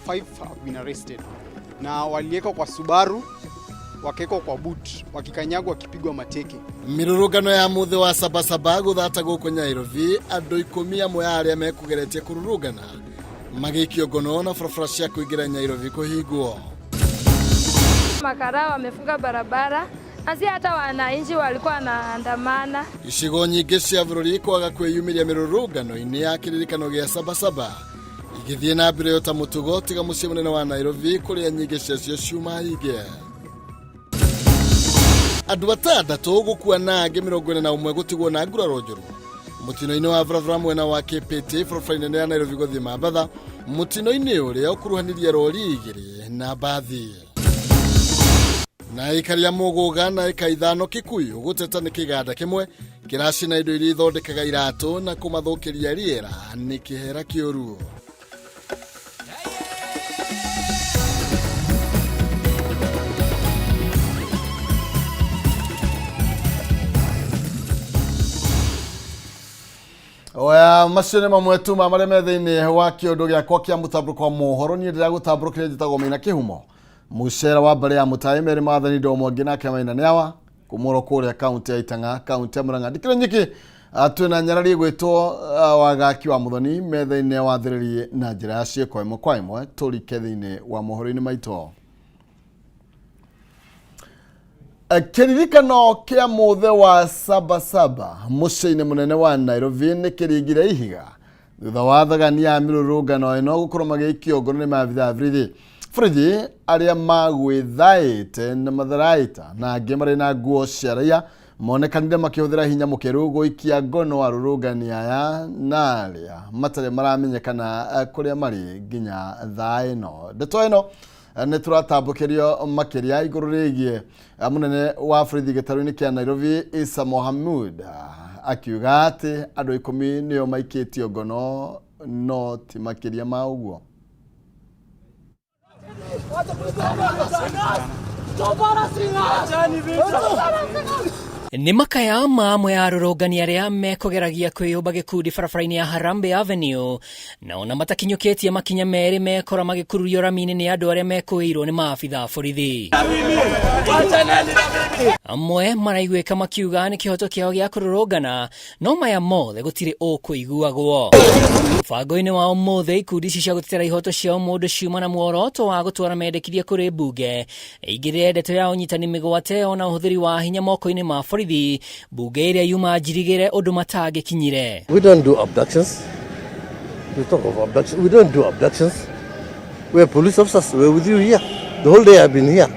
5 have been arrested na waliwekwa kwa Subaru, wakawekwa kwa boot, wakikanyagwa, wakipigwa mateke. Mirurungano ya muthi wa Sabasaba guthata guku Nyairobi, andu 10 amwe a aria mekugeretie kururungana magĩikio ngono na barabara cia kũingĩra Nyairobi kũhingwo. Makarao wamefunga barabara na si hata wananchi walikuwa wanaandamana. Icigo nyingĩ cia bũrũri kwaga kwĩyumĩria mĩrũrũngano-inĩ ya kĩririkano gĩa Sabasaba igĩthiĩ na mbere ta mũtugo tiga mũciĩ mũnene wa Nairobi kũrĩa nyingĩ ciacio ciuma hinge. Andũ 6 gũkua na angĩ 41 gũtigwo na nguraro njũru mũtino-inĩ wa barabara mwena wa KPT barabara nene ya Nairobi gũthiĩ Mambatha, mũtino-inĩ ũrĩa ũkuruhanirie rori 2 na mbathi. Na aikaria Mũgũga na ĩka 5 Kikuyu gũteta nĩ kĩganda kĩmwe kĩracina indo iria ithondekaga iratũ na kũmathũkĩria rĩera nĩ kĩhera kĩũru. Oya, macio nĩ mamwe tu ma marĩa me thĩinĩ wa kĩũndũ gĩakwa kĩa mũtambũrũko wa mohoro. Niĩ ndĩragũtambũrũkĩria njĩtagwo Maina Kĩhumo, mũcera wa mbarĩ ya mũtaĩ merĩ maathani ndomo ngĩ nake Maina nĩ awa kumũro kũrĩa kaunti ya Itang'a, kaunti ya Murang'a. Ndikĩrĩ nyiki, twĩna nyarari gwĩtwo Wagaki wa Muthoni metha-inĩ ya wathĩrĩrie na njĩra ya ciĩko ĩmwe kwa ĩmwe tũrike thĩinĩ wa mohoro-inĩ maitũ. Kĩririkano kĩa mũthe wa Sabasaba mũciĩ-inĩ mũnene wa Nairobi nĩ kĩringire ihiga thutha wa thagani ya mĩrũrũngano ĩno gũkorwo magĩikio ngono nĩ maabithaa a borithi. Borithi arĩa magwĩthaĩte na matharaita na angĩ marĩ na nguo cia raia monekanire makĩhũthĩra hinya mũkĩru gũikia ngono arũrũngani aya na arĩa matarĩ maramenyekana kũrĩa marĩ nginya thaa ĩno. Ndeto ĩno nĩ tũratambũkĩrio makĩria igũrũ rĩgiĩ mũnene wa borithi gĩtarũ-inĩ kĩa Nairobi Issa Mohamud akiuga atĩ andũ 10 nĩo maikĩtio ngono no ti makĩria ma ũguo. Nĩ makaya ma amwe a arũrũngani arĩa mekũgeragia kwĩyũmba gĩkundi barabara-inĩ ya Harambee Avenue na ona matakinyũkĩtie makinya merĩ mekora magĩkururio rami-inĩ nĩ andũ arĩa mekũĩirwo nĩ maabitha a borithi. Amwe maraiguĩka makiuga nĩ kĩhoto kĩao gĩa kũrũrũngana no maya mothe gũtirĩ ũkũiguagwo. Mũbango-inĩ wa ũmũthĩ ikundi ici cia gũtetera ihoto cia ũmũndũ ciuma na muoroto wa gũtwara mendekithia kũrĩ mbunge ĩingĩrĩre ndeto ya ũnyitani mĩgwate ona ũhũthĩri wa hinya moko-inĩ ma borithi, mbunge ĩrĩa yuma njirigĩre ũndũ matangĩkinyire. We don't do abductions. We talk of abductions. We don't do abductions. We are police officers. We are with you here. The whole day I've been here.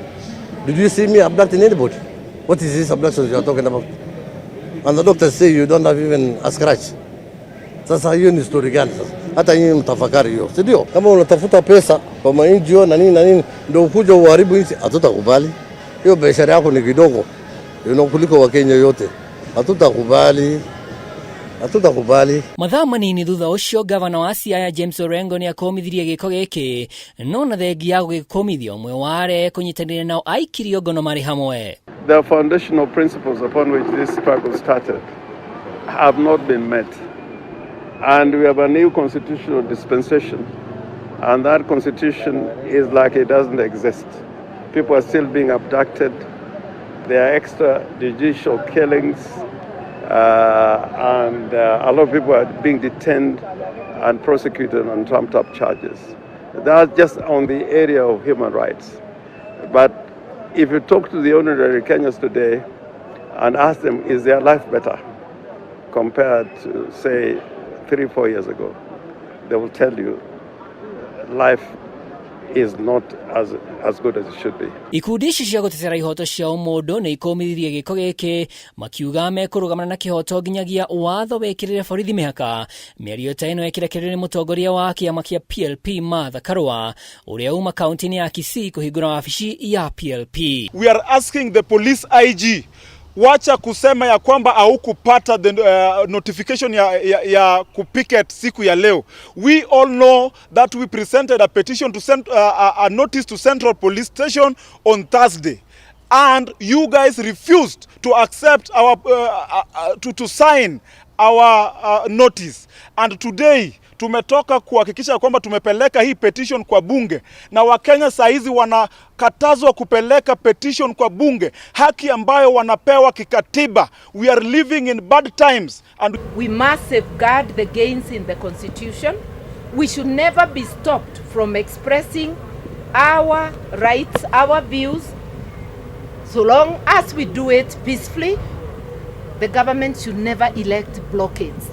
Did you see me abducting anybody? What is this abduction you are talking about? And the doctors say you don't have even a scratch. Sasa hiyo ni story gani sasa? Hata nyinyi mtafakari hiyo, si ndio? Kama unatafuta pesa kwa ma NGO na nini na nini ndio ukuja uharibu nchi, hatutakubali. Hiyo biashara yako ni kidogo kuliko Wakenya yote. Hatutakubali. Hatutakubali. Mathaa manini thutha ũcio gavana wa Siaya James Orengo nĩ akũmithirie gĩko gĩkĩ no na thengia ya gũgĩkũmithia ũmwe wa arĩa ekũnyitanĩire nao aikirio ngono marĩ hamwe. The foundational principles upon which this struggle started have not been met. And we have a new constitutional dispensation, and that constitution is like it doesn't exist. People are still being abducted. There are extrajudicial killings, and a lot of people are being detained and prosecuted on trumped-up charges. That's just on the area of human rights. But if you talk to the ordinary Kenyans today and ask them, is their life better compared to, say, 3-4 years ago, they will tell you life is not as good as it should be. Ikundi ici cia gũtetera ihoto cia ũmũndũ nĩ ikũmithirie gĩko gĩkĩ makiuga mekũrũgamana na kĩhoto nginyagia watho wĩkĩrĩre borithi mĩhaka. Mĩario ta ĩno ĩkĩrekererio nĩ mũtongoria wa kĩama kĩa PLP Martha Karua ũrĩa uma kaunti-inĩ ya Kisii kũhingũra wabici ya PLP. We are asking the police IG, wacha kusema ya kwamba haukupata the notification ya kupicket siku ya leo. We all know that we presented a petition to send, a notice to Central Police Station on Thursday, and you guys refused to accept our to sign our notice. And today Tumetoka kuhakikisha kwamba tumepeleka hii petition kwa bunge, na Wakenya saa hizi wanakatazwa kupeleka petition kwa bunge, haki ambayo wanapewa kikatiba. We are living in bad times and We must safeguard the gains in the Constitution. We should never be stopped from expressing our rights, our views, so long as we do it peacefully. The government should never elect blockades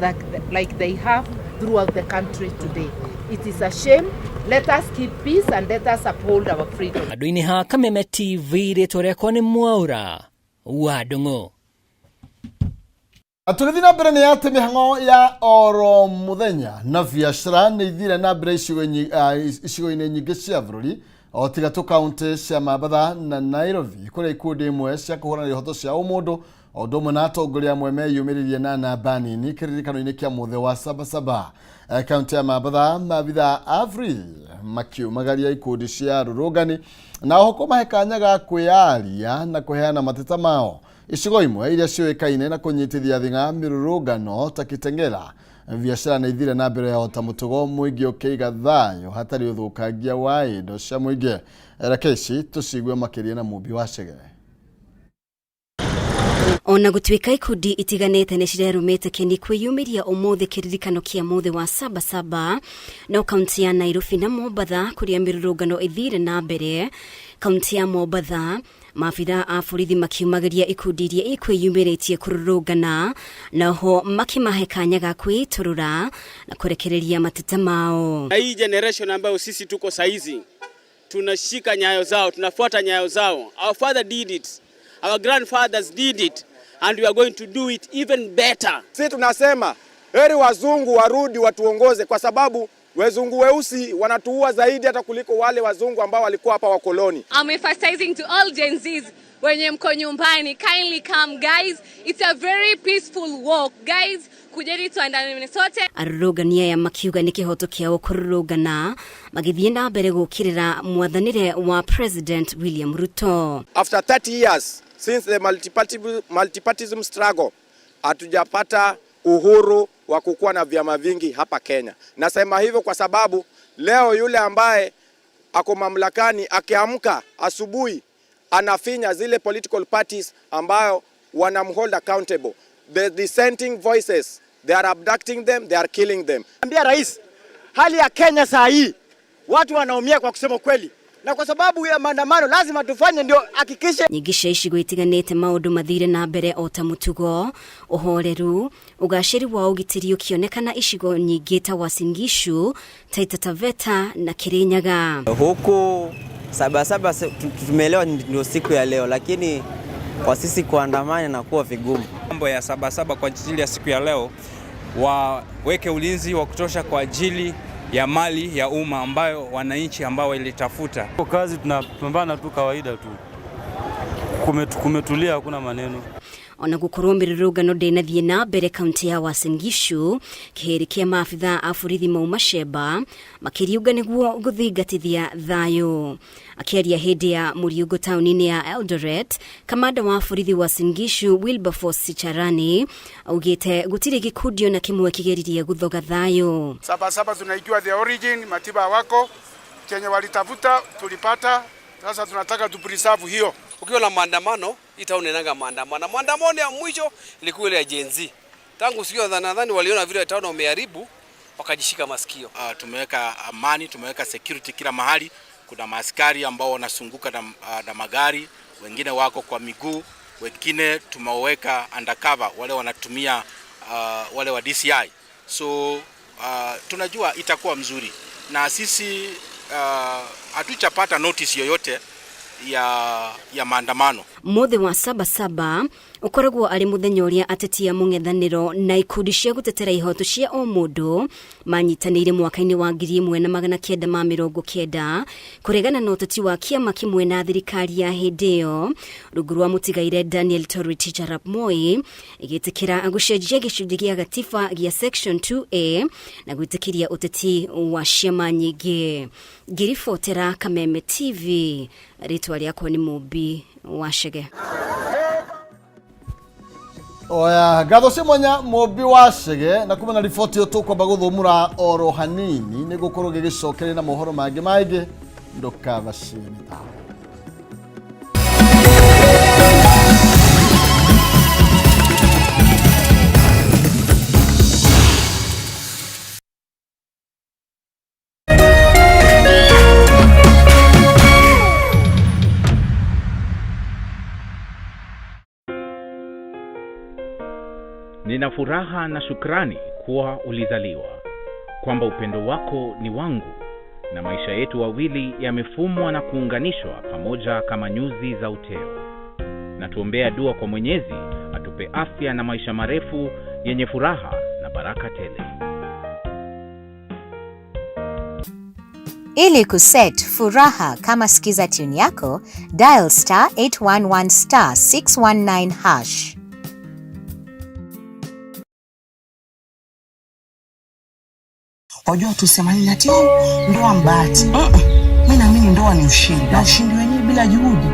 like they have throughout the country today. It is a shame. Let us keep peace and let us uphold our freedom. Andũ-inĩ ha Kameme TV, rĩtwa rĩakwa nĩ Mwaũra wa Ndũng'ũ. Tũgĩthiĩ na mbere nĩ atĩ mĩhang'o ya oro mũthenya na biacara nĩ ithire na mbere icigo-inĩ nyingĩ cia bũrũri o tiga tu kaunti cia Mambatha na Nairobi, kũrĩa ikundi imwe cia kũhũrana ihoto cia ũmũndũ o ũndũ ũmwe na atongoria amwe meyumĩririe na namba nini kĩririkano-inĩ kĩa mũthĩ wa Sabasaba. Kaunti ya Mambatha, maabithaa a borithi makiumagaria ikundi cia rũrũngani na oho kũmahe kanya ga kwĩyaria na kũheana mateta mao. Icigo imwe iria ciũĩkaine na kũnyitithia thing'a mĩrũrũngano ta Kitengela, biacara nĩ ithire na mbere o ta mũtugo, mũingĩ ũkĩiga thayũ hatarĩ ũthũkangia wa indo cia mũingĩ. Reke ici tũcigue makĩria na Mũmbi wa Chege. Ona gũtuĩka ikundi itiganĩte nĩ cirerũmĩte kĩni kwĩyumĩria ũmũthĩ kĩririkano kĩa mũthĩ wa Sabasaba, no kaunti ya Nairobi na Mombatha kũrĩa mĩrũrũngano ĩthire na mbere. Kaunti ya Mombatha, maabithaa a borithi makiumagĩria ikundi iria ikwĩyumĩrĩtie kũrũrũngana, naho makĩmahe kanya ga kwĩitũrũra na kũrekereria mateta mao. Na hii generation ambayo sisi tuko saizi, tunashika nyayo zao, tunafuata nyayo zao. Our father did it, our grandfathers did it, and we are going to do it even better. Sisi tunasema heri wazungu warudi watuongoze, kwa sababu wazungu weusi wanatuua zaidi hata kuliko wale wazungu ambao walikuwa hapa wakoloni. I'm emphasizing to all Gen Zs wenye mko nyumbani, kindly come, guys. It's a very peaceful walk, guys. Kujeni tuandamane sote. Arũrũngani aya makiuga nĩ kĩhoto kĩao kũrũrũngana, magĩthiĩ na mbere gũkĩrĩra mwathanĩre wa President William Ruto. After 30 years since the multipartyism struggle, hatujapata uhuru wa kukuwa na vyama vingi hapa Kenya. Nasema hivyo kwa sababu leo yule ambaye ako mamlakani akiamka asubuhi anafinya zile political parties ambayo wanamhold accountable. The dissenting voices, they are abducting them, they are killing them. Ambia rais, hali ya Kenya saa hii watu wanaumia kwa kusema kweli, na kwa sababu ya maandamano lazima tufanye ndio hakikishe. Nyingĩ cia icigo itiganĩte maũndũ mathire na mbere o ta mũtugo, ũhoreru, ũgacĩru wa ũgitĩri ũkĩonekana icigo nyingĩ ta Uasin Gishu, Taita Taveta na Kirinyaga. Huku Sabasaba tumeelewa ndio siku ya leo, lakini kwa sisi kuandamana na kuwa vigumu. Mambo ya Sabasaba kwa ajili ya siku ya leo, waweke ulinzi wa kutosha kwa ajili ya mali ya umma ambayo wananchi ambao walitafuta. Kwa kazi tunapambana tu kawaida tu, kumetulia, hakuna maneno. Ona gukorwo mĩrũrũngano ndĩnathiĩ na mbere kaunti ya Uasin Gishu, kĩhĩrĩ kĩa maabithaa a borithi mauma Sheba makĩriũnga nĩguo gũthingatithia thayũ. Akĩaria hĩndĩ ya mũriũngũ taũni-inĩ ya Eldoret, kamanda wa borithi Uasin Gishu Wilberforce Sicharani augĩte gũtirĩ gĩkundi ona kĩmwe kĩgeririe gũthoga thayũ. Sabasaba tunaijua the origin, Matiba wako chenye walitafuta tulipata, sasa tunataka tupreserve hiyo. Ukiwa na maandamano, hii town inanga maandamano. Maandamano ya mwisho ilikuwa ile ya Gen Z. Tangu siku nadhani waliona vile town wameharibu, wakajishika masikio. Tumeweka amani, tumeweka security kila mahali. Kuna maaskari ambao wanazunguka na magari, wengine wako kwa miguu, wengine tumeweka undercover, wale wanatumia wale wa DCI. So tunajua itakuwa mzuri, na sisi hatujapata notice yoyote ya maandamano. Mũthĩ wa Sabasaba ũkoragwo arĩ mũthenya ũrĩa ateti a mũng'ethanĩro na ikundi cia gũtetera ihoto cia o mũndũ manyitanĩire mwaka-inĩ wa 1990 kũregana na ũteti wa kĩama kĩmwe na thirikari ya hĩndĩ ĩyo rungu rwa mũtigaire Daniel Toroitich arap Moi, ĩgĩtĩkĩra gũcenjia gĩcunjĩ gĩa gatiba gĩa section 2A na gwĩtĩkĩria ũteti wa ciama nyingĩ. Ngĩribotera Kameme TV, rĩtwa rĩakwa nĩ Mũmbi wa Chege. Oya ngatho cia mwanya mũmbi wa cege na kuma na riboti ĩyo tũkwamba gũthũmũra oro hanini nĩ gũkorwo gĩgĩcokeria na mohoro mangĩ maingĩ ndũkabacie mĩtambo. Nina furaha na shukrani kuwa ulizaliwa, kwamba upendo wako ni wangu na maisha yetu wawili yamefumwa na kuunganishwa pamoja kama nyuzi za uteo. Na tuombea dua kwa Mwenyezi atupe afya na maisha marefu yenye furaha na baraka tele. Ili kuset furaha kama skiza tune yako, dial star 811 star 619 hash. Wajua tusemani ati oh, ndoa mbahati. Mi naamini ndoa ni ushindi, na ushindi wenyewe bila juhudi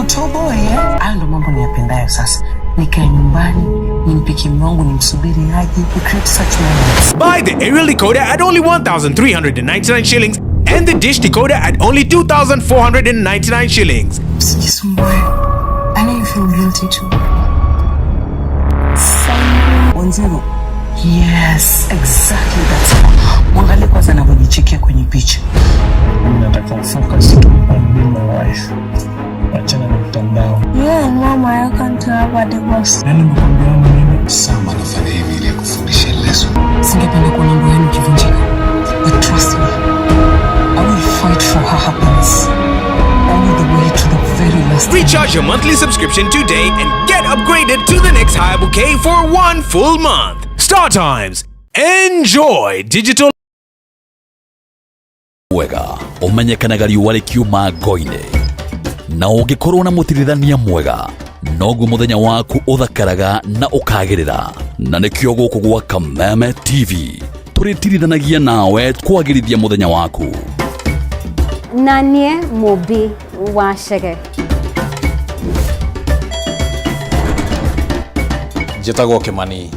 utoboe. Hayo ndo mambo niyapendayo. Sasa nikae nyumbani nimpikie mume wangu, nimsubiri aje, we create such moments. Buy the aerial decoder at only 1,399 shillings and the dish decoder at only 2,499 shillings. Usijisumbue. I know you feel guilty too. 10. Yes, exactly that's it. Mwangalie kwanza anavyojichekia kwenye picha. Mimi nataka ufocus tu on being my wife. Achana na mtandao. Yeah, mama, I can't have a divorce. Nani amekwambia mimi? Sam anafanya hivi ili akufundishe lesson. Singependa kuona ndoa yenu ikivunjika. But trust me, I will fight for her happiness. All the way to the very last. Recharge your monthly subscription today and get upgraded to the next higher bouquet for one full month. Star Times. Enjoy digital. Wega ũmenyekanaga riũa rĩkiuma ngo-inĩ, na ũngĩkorwo na mũtirithania mwega noguo mũthenya waku ũthakaraga na ũkagĩrĩra. Na nĩkĩo gũkũ gwa Kameme TV tũrĩtirithanagia nawe kwagĩrithia mũthenya waku. Na niĩ mũmbi wa cege. Njĩtagwo Kĩmani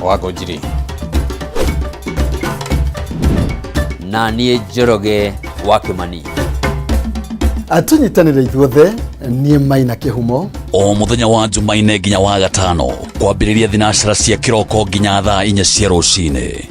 wa Ngũnjiri. Na niĩ Njoroge wa Kĩmani. Tũnyitanĩre ithuothe, niĩ Maina Kĩhumo. O mũthenya wa Jumaine nginya wa gatano kwambĩrĩria thinacara cia kĩroko nginya thaa 4 cia rũcinĩ.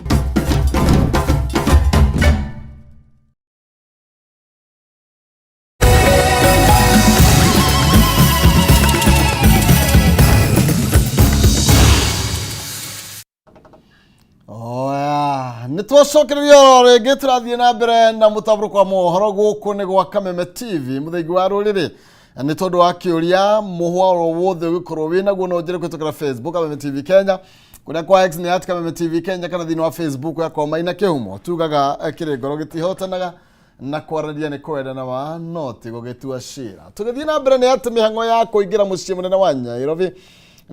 Oya, nĩ twacokereria oro rĩngĩ, tũrathiĩ na mbere na mũtambũrũko wa mohoro gũkũ nĩ gwa Kameme TV mũthingi wa rũrĩrĩ. Nĩ tondũ wa kĩũria mũhwa oro wothe ũgĩkorwo wĩ naguo no njĩre kũhĩtũkĩra Facebook Kameme TV Kenya, kũrĩa kwa X nĩ at Kameme TV Kenya, kana thĩinĩ wa Facebook yakwa Maina Kĩhumo. Tugaga kĩrĩ ngoro gĩtihotanaga na kwaranĩria nĩ kwendana wa no ti gũgĩtua cira. Tũgĩthiĩ na mbere nĩ atĩ mĩhang'o ya kũingĩra mũciĩ mũnene wa Nairobi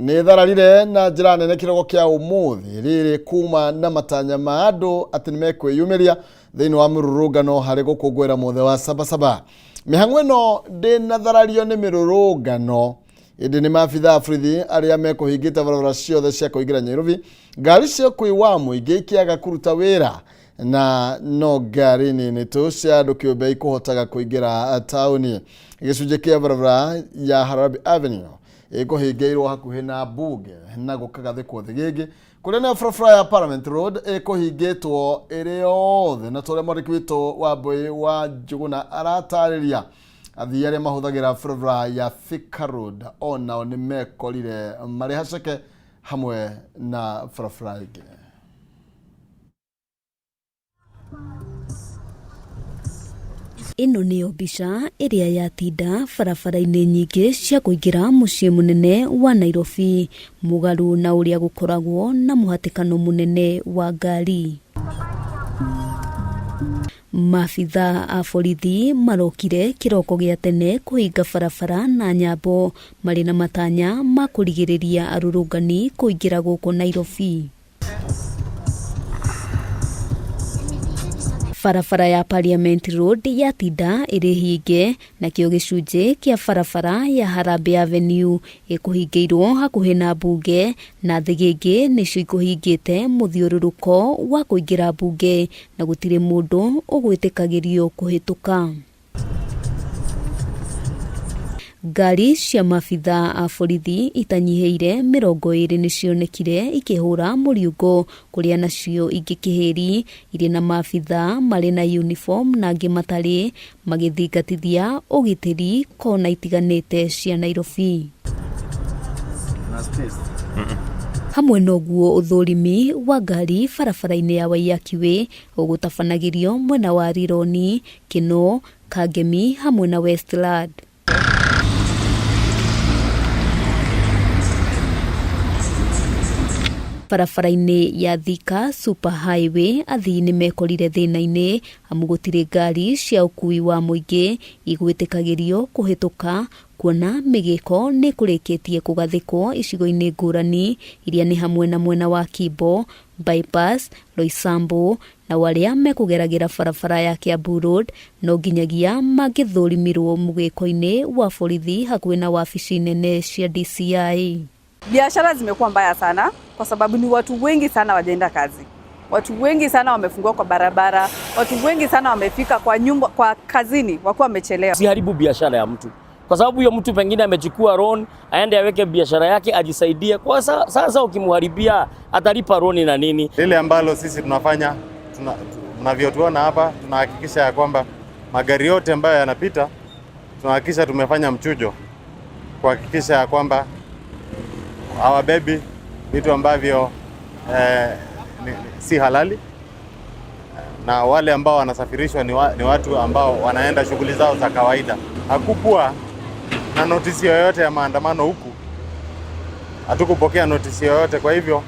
nĩ thararire na njĩra nene kĩroko kĩa ũmũthĩ rĩrĩ kuma na matanya ma andũ atĩ nĩ mekwĩyumĩria thĩinĩ wa mĩrũrũngano harĩ gũkũngũĩra mũthĩ wa Sabasaba. Mĩhang'o ĩno ndĩnatharario nĩ mĩrũrũngano, ĩndĩ nĩ maabithaa a borithi arĩa mekũhingĩte barabara ciothe cia kũingĩra Nairobi, ngari cia ũkuui wa mũingĩ ikĩaga kũruta wĩra na no ngari nini tu cia andũ kĩũmbe ikũhotaga kũingĩra taũni. Gĩcunjĩ kĩa barabara ya Harambee Avenue ĩkũhingĩirwo hakuhĩ na mbunge na gũkagathĩkwo thĩgĩngĩ, kũrĩa nayo barabara ya Parliament Road ĩkũhingĩtwo ĩrĩ yothe. Na tũrĩa mwandĩki witũ wa Mbũĩ wa Njũgũna aratarĩria, athii arĩa mahũthagĩra barabara ya Thika Road onao nĩ mekorire marĩ haceke hamwe na barabara ĩngĩ. Ĩno nĩyo mbica ĩrĩa yatinda barabara-inĩ nyingĩ cia kũingĩra mũciĩ mũnene wa Nairobi, mũgarũ na ũrĩa gũkoragwo na mũhatĩkano mũnene wa ngari. Maabithaa a borithi marokire kĩroko gĩa tene kũhinga barabara na nyambo marĩ na matanya ma kũrigĩrĩria arũrũngani kũingĩra gũkũ Nairobi. Barabara ya Parliament Road yatinda ĩrĩ hinge, nakĩo gĩcunjĩ kĩa barabara ya Harambee Avenue ĩkũhingĩirwo hakuhĩ na mbunge, na thĩgĩngĩ nĩcio ikũhingĩte mũthiũrũrũko wa kũingĩra mbunge na gũtirĩ mũndũ ũgwĩtĩkagĩrio kũhĩtũka. Ngari cia maabithaa a borithi itanyihĩire 20 nĩcionekire ikĩhũra mũriũngo kũrĩa nacio ingĩ kĩhĩri irĩ na maabithaa marĩ na uniform na angĩ matarĩ, magĩthingatithia ũgitĩri kona itiganĩte cia Nairobi. Hamwe noguo ũthũrimi wa ngari barabara-inĩ ya Waiyaki Way ũgũtabanagĩrio mwena wa Rironi, Kinoo, Kangemi hamwe na Westland. Barabara-inĩ ya Thika Super Highway athii nĩ mekorire thĩna-inĩ amu gũtirĩ ngari cia ũkuui wa mũingĩ igwĩtĩkagĩrio kũhĩtũka, kuona mĩgĩko nĩ kũrĩkĩtie kũgathĩkwo icigo-inĩ ngũrani iria nĩ hamwe na mwena wa Kimbo, Bypass, Roysambu na arĩa mekũgeragĩra barabara ya Kiambu Road no nginyagia mangĩthũrimirwo mũgĩko-inĩ wa borithi hakuhĩ na wabici nene cia DCI. Biashara zimekuwa mbaya sana kwa sababu ni watu wengi sana wajaenda kazi. Watu wengi sana wamefungua kwa barabara, watu wengi sana wamefika kwa nyumba, kwa kazini wakiwa wamechelewa. Siharibu biashara ya mtu, kwa sababu huyo mtu pengine amechukua loan aende aweke biashara yake ajisaidie. Kwa sasa ukimharibia atalipa loan na nini? Lile ambalo sisi tunafanya mnavyotuona hapa, tunahakikisha ya kwamba magari yote ambayo yanapita tunahakikisha tumefanya mchujo kuhakikisha ya kwamba hawabebi vitu ambavyo si halali, na wale ambao wanasafirishwa ni watu ambao wanaenda shughuli zao za kawaida. Hakukuwa na notisi yoyote ya maandamano huku, hatukupokea notisi yoyote, kwa hivyo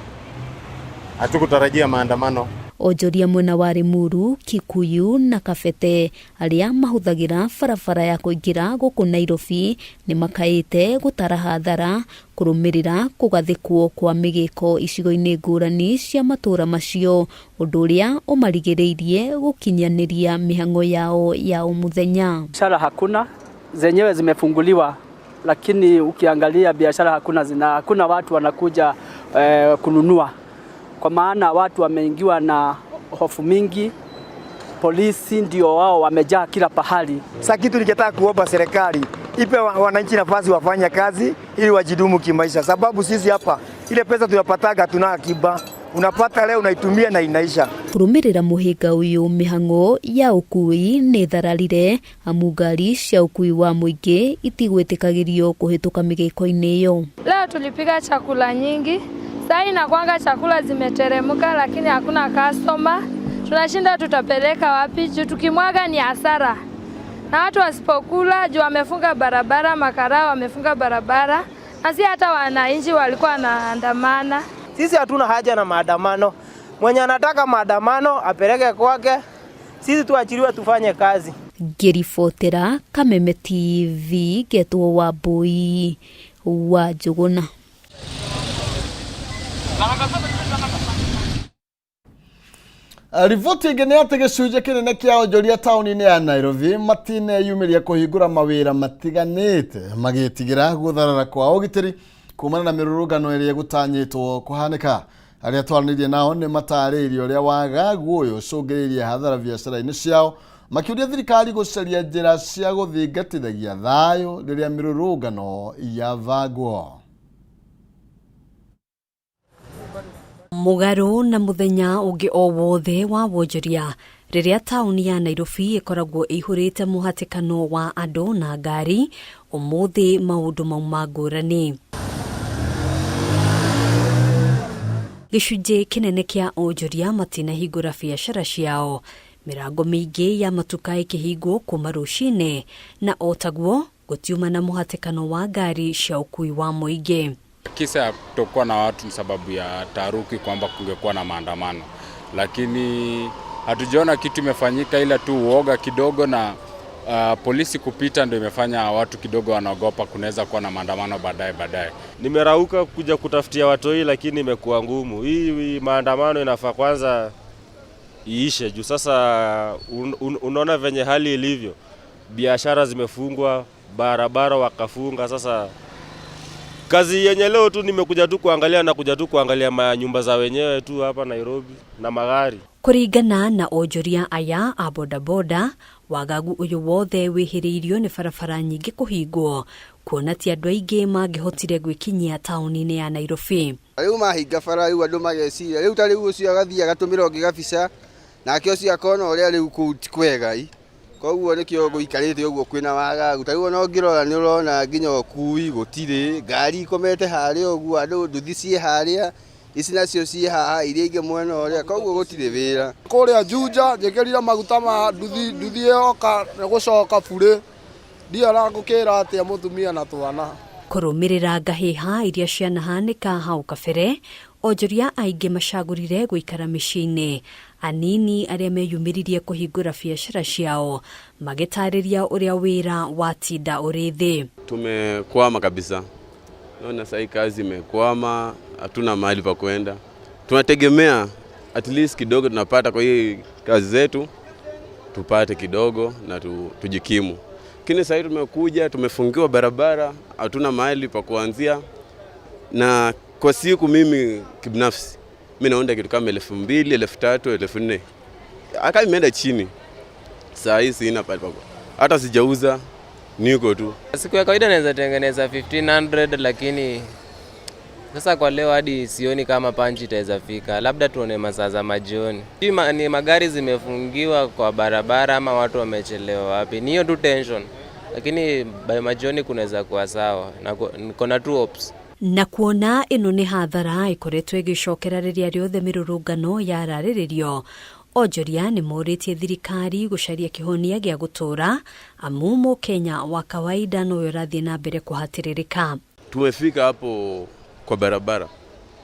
hatukutarajia maandamano. Onjoria mwena wa Limuru, Kikuyu na Kabete arĩa mahũthagĩra barabara ya kũingĩra gũkũ Nairobi nĩ makaĩte gũtara hathara kũrũmĩrĩra kũgathĩkwo kwa mĩgĩko icigo-inĩ ngũrani cia matũũra macio, ũndũ ũrĩa ũmarigĩrĩirie gũkinyanĩria mĩhang'o yao ya o mũthenya. Biashara hakuna, zenyewe zimefunguliwa, lakini ukiangalia biashara hakuna, hakuna watu wanakuja kununua, kwa maana watu wameingiwa na hofu mingi. Polisi ndio wao wamejaa kila pahali. Sasa kitu ningetaka kuomba serikali ipe wananchi nafasi wafanye kazi ili wajidumu kimaisha, sababu sisi hapa ile pesa tunapataga tuna akiba, unapata leo unaitumia na inaisha. Kũrũmĩrĩra mũhĩnga ũyũ mĩhang'o ya ũkuui nĩ thararire amu ngari cia ũkuui wa mũingĩ itigwĩtĩkagĩrio kũhĩtũka mĩgĩko-inĩ ĩyo. Leo tulipika chakula nyingi. Sasa inakwanga chakula zimeteremka, lakini hakuna customer. Tunashinda tutapeleka wapi? Juu tukimwaga ni hasara. Na watu wasipokula juu wamefunga barabara, makarao wamefunga barabara. Na si hata wananchi walikuwa wanaandamana. Sisi hatuna haja na maandamano. Mwenye anataka maandamano apeleke kwake. Sisi tuachiliwe tufanye kazi. Ngĩribotera Kameme TV ngetwo Wambui wa Njũgũna. Riboti ĩngĩ nĩ atĩ gĩcunjĩ kĩnene kĩa onjoria taũni-inĩ ya Nairobi matineyumĩria kũhingũra mawĩra matiganĩte magĩtigĩra gũtharara kwa ũgitĩri kumana na mĩrũrũngano ĩrĩa ĩgũtanyĩtwo kũhanĩka. Arĩa twaranĩirie nao nĩ matarĩirie ũrĩa wagagu ũyũ ũcũngĩrĩirie hathara biacara-inĩ ciao, makĩũria thirikari gũcaria njĩra cia gũthingatithagia thayũ rĩrĩa mĩrũrũngano yabangwo. Mũgarũ na mũthenya ũngĩ o wothe wa wonjoria rĩrĩa taũni ya Nairobi ĩkoragwo ĩihũrĩte mũhatĩkano wa andũ na ngari, ũmũthĩ maũndũ mauma ngũrani. Gĩcunjĩ kĩnene kĩa onjoria matinahingũra biacara ciao, mĩrango mĩingĩ ya matuka ĩkĩhingwo kuma rũcinĩ, na o taguo gũtiuma na mũhatĩkano wa ngari cia ũkuui wa mũingĩ. Kisa ya kutokuwa na watu ni sababu ya taharuki kwamba kungekuwa na maandamano, lakini hatujaona kitu imefanyika, ila tu uoga kidogo na polisi kupita ndio imefanya watu kidogo wanaogopa kunaweza kuwa na maandamano baadaye. Nimerauka kuja kutafutia watoi, lakini imekuwa ngumu. Hii maandamano inafaa kwanza iishe juu sasa unaona venye hali ilivyo, biashara zimefungwa, barabara wakafunga. Sasa kazi yenye leo tu nimekuja tu kuangalia na kuja tu kuangalia manyumba za wenyewe tu hapa Nairobi na magari. Kũringana na onjoria aya a bodaboda, wagagu ũyũ wothe wĩhĩrĩirio nĩ barabara nyingĩ kũhingwo, kuona ti andũ aingĩ mangĩhotire gwĩkinyia taũni-inĩ ya Nairobi. Rĩu mahinga bara rĩu andũ mageciria rĩu ta rĩu ũcio agathiĩ agatũmĩra ũngĩ gabica nake ũcio akona ũrĩa rĩu kũu ti kwega i koguo nĩkĩo gũikarĩte ũguo kwĩna wagagu. Ta rĩu ona ũngĩrora nĩ ũrona nginya ũkui gũtirĩ, ngari ikomete harĩa ũguo, andũ nduthi ciĩ harĩa, ici nacio ciĩ haha, iria ingĩ mwena ũrĩa, koguo gũtirĩ wĩra. Kũrĩa Juja njĩkĩrire maguta ma nduthi, nduthi ĩyoka nĩ gũcoka burĩ, ndiara ngũkĩra atĩa mũtumia na twana. Kũrũmĩrĩra ngahĩha iria cianahanĩka hau kabere, onjoria aingĩ macagũrire gũikara mĩciĩ-inĩ, anini arĩa meyumĩririe kũhingũra biacara ciao magĩtarĩria ũrĩa wĩra watinda ũrĩ thĩ. Tumekwama kabisa, naona sahii kazi imekwama, hatuna mahali pa kwenda, tunategemea at least kidogo tunapata kwa hii kazi zetu tupate kidogo na tujikimu. Lakini sahii tumekuja tumefungiwa barabara, hatuna mahali pa kuanzia. Na kwa siku mimi kibinafsi mimi naunda kitu kama 2000, 3000, 4000. Aka imeenda chini. Saa hii sina pale pa, hata sijauza, niko tu. Siku ya kawaida naweza tengeneza 1500, lakini sasa kwa leo hadi sioni kama panchi itaweza fika, labda tuone masaa za majioni. Ni magari zimefungiwa kwa barabara ama watu wamechelewa wapi, ni hiyo tu tension, lakini by majioni kunaweza kuwa sawa na kuna two hopes. Na kuona ĩno nĩ hathara ĩkoretwo ĩgĩcokera rĩrĩa rĩothe mĩrũrũngano yararĩrĩrio, onjoria nĩ morĩtie thirikari gũcaria kĩhonia gĩa gũtũũra, amu mũkenya wa kawaida nowe ũrathiĩ na mbere kũhatĩrĩrĩka. Tumefika hapo kwa barabara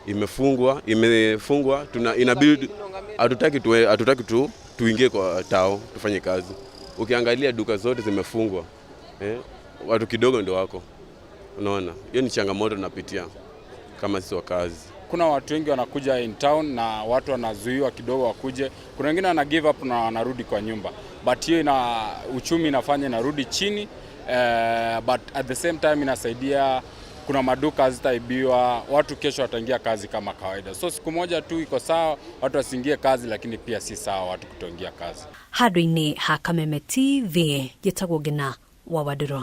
imefungwa, imefungwa, tuna inabidi hatutaki tu tuingie kwa tao tufanye kazi. Ukiangalia duka zote zimefungwa, watu kidogo ndio wako. Unaona, hiyo ni changamoto tunapitia kama sisi wakazi. Kuna watu wengi wanakuja in town na watu wanazuiwa kidogo wakuje. Kuna wengine wana give up na wanarudi kwa nyumba. But hiyo ina uchumi inafanya inarudi chini, but at the same time inasaidia, kuna maduka hazitaibiwa, watu kesho wataingia kazi kama kawaida. So siku moja tu iko sawa watu wasiingie kazi, lakini pia si sawa watu kutoingia kazi. Handũ-inĩ ha Kameme TV, njĩtagwo Ngina wa Wandũrũ.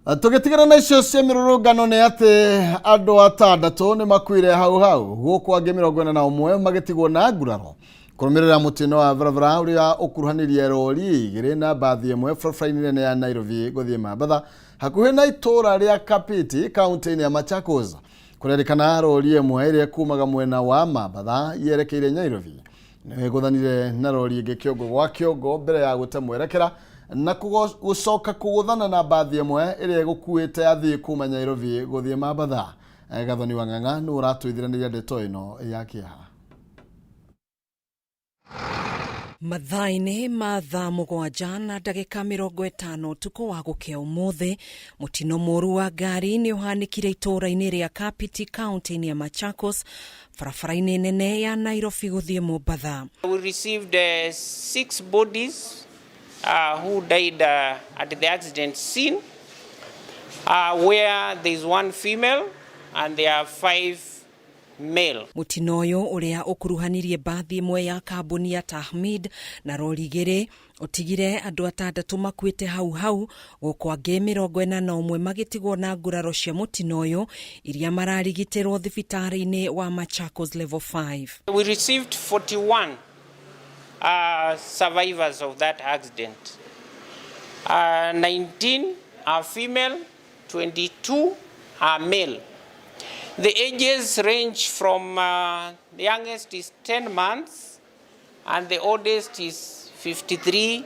Tũgĩtigana na icio cia mĩrũrũngano nĩ atĩ andũ atandatũ nĩ makuire hau hau, gũkũ angĩ 41 magĩtigwo na nguraro kũrũmĩrĩra mũtino wa barabara ũrĩa ũkuruhanirie rori igĩrĩ na mbathi ĩmwe barabara-inĩ nene ya Nairobi gũthiĩ Mambatha hakuhĩ na itũũra rĩa Kapiti kaunti-inĩ ya Machakos. Kũrerĩkana rori ĩmwe ĩrĩa kumaga mwena wa Mambatha yerekeire Nairobi nĩ ĩgũthanire na rori ĩngĩ kĩongo gwa kĩongo mbere ya gũte mwerekera na gũcoka kũgũthana na mbathi ĩmwe ĩrĩa ĩgũkuĩte athii kuma Nairobi gũthiĩ Mambatha. Gathoni wa Ng'ang'a nĩ ũratwĩthiranĩria ndeto ĩno ya kĩeha. Mathaa-inĩ ma thaa 7 na ndagĩka 50 ũtukũ wa gũkĩa ũmũthĩ, mũtino mũũru wa ngari nĩ ũhanĩkire itũũra-inĩ rĩa Kapiti kaunti-inĩ ya Machakos, barabara-inĩ nene ya Nairobi gũthiĩ Mombatha. We received 6 bodies who died at the accident scene, where there is 1 female and there are 5 male. Mũtino ũyũ ũrĩa ũkuruhanirie mbathi ĩmwe ya kambuni ya Tahmid na rori igĩrĩ ũtigire andũ atandatũ makuĩte hau hau, gũkũ angĩ 41 magĩtigwo na nguraro cia mũtino ũyũ iria mararigitĩrwo thibitarĩ-inĩ wa Machakos level 5. We received 41 survivors of that accident. 19 are female, 22 are male. The ages range from the youngest is 10 months and the oldest is 53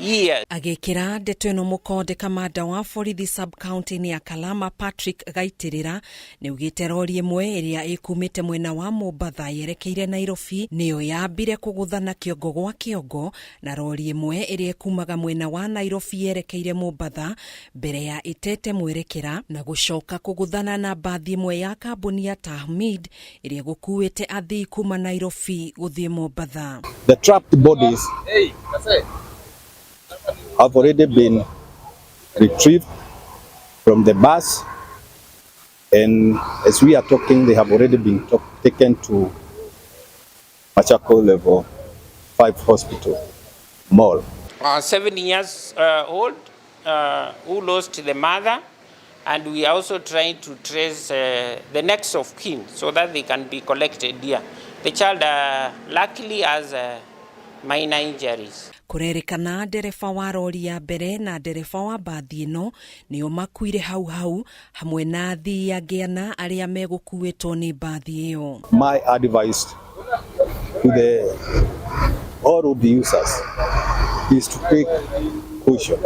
years. Agĩkĩra ndeto ĩno mũkonde kamanda wa borithi sub county-inĩ ya Kalama Patrick Gaitĩrĩra nĩaugĩte rori ĩmwe ĩrĩa ĩkumĩte mwena wa Mombatha yerekeire Nairobi nĩyo yambire kũgũthana kĩongo gwa kĩongo na rori ĩmwe ĩrĩa ĩkumaga mwena wa Nairobi yerekeire Mombatha mbere ya ĩtete mwerekera na gũcoka kũgũthana na mbathi ĩmwe ya kambuni ya Tahmid ĩrĩa ĩgũkuĩte athii kuma Nairobi gũthiĩ Mombatha. The trapped bodies have already been retrieved from the bus, and as we are talking, they have already been taken to Machakos Level 5 Hospital Mall. 7 years old, who lost the mother, and we are also trying to trace the next of kin so that they can be collected here. The child luckily has minor injuries. Kũrerĩkana ndereba wa rori ya mbere na ndereba wa mbathi ĩno nĩo makuire hau hau hamwe na athii angĩ ana arĩa megũkuĩtwo nĩ mbathi ĩyo. My advice to the all road users is to take caution,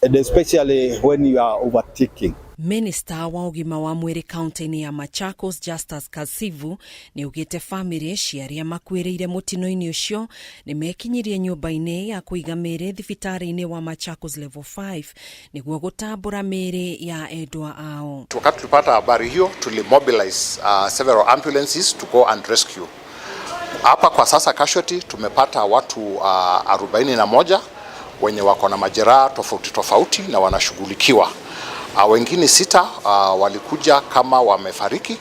and especially when you are overtaking. Minista wa ũgima wa mwĩrĩ kaunti-inĩ ya Machakos Justus Kasivu nĩaugĩte bamĩrĩ cia arĩa makuĩrĩire mũtino-inĩ ũcio nĩmekinyirie nyũmba-inĩ ya kũiga mĩĩrĩ thibitarĩ-inĩ wa Machakos Level 5 nĩguo gũtambũra mĩĩrĩ ya endwa ao. Wakati tulipata habari hiyo tulimobilize several ambulances to go and rescue. Hapa kwa sasa casualty tumepata watu 41 wenye wako na majeraha tofauti tofauti na wanashughulikiwa. Wengine 6 walikuja kama wamefariki,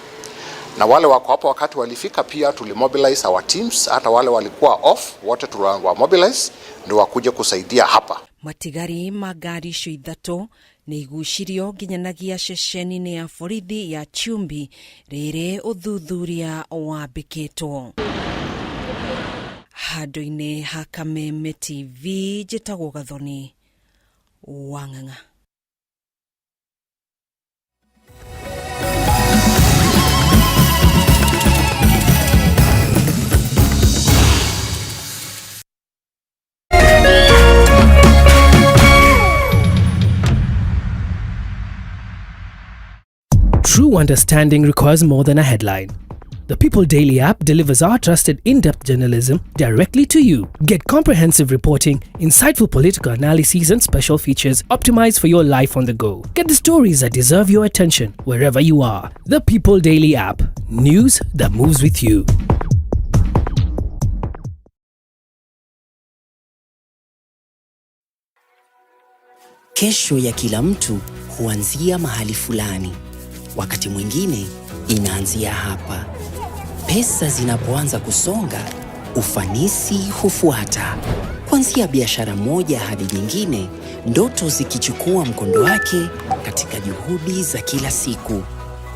na wale wako hapo wakati walifika pia tulimobilize our teams, hata wale walikuwa off wote tuliwa mobilize ndio wakuje kusaidia hapa. Matigari ma ngari icio ithatũ nĩ igucirio nginyanagia ceceni-inĩ ya borithi ya Chumbi rĩrĩ ũthuthuria wambĩkĩtwo. Handũ-inĩ ha Kameme TV njĩtagwo Gathoni Wang'ang'a. True understanding requires more than a headline. The People Daily app delivers our trusted in-depth journalism directly to you. Get comprehensive reporting, insightful political analyses and special features optimized for your life on the go. Get the stories that deserve your attention wherever you are. The People Daily app. News that moves with you. Kesho ya kila mtu huanzia mahali fulani. Wakati mwingine inaanzia hapa. Pesa zinapoanza kusonga, ufanisi hufuata. Kuanzia biashara moja hadi nyingine, ndoto zikichukua mkondo wake katika juhudi za kila siku.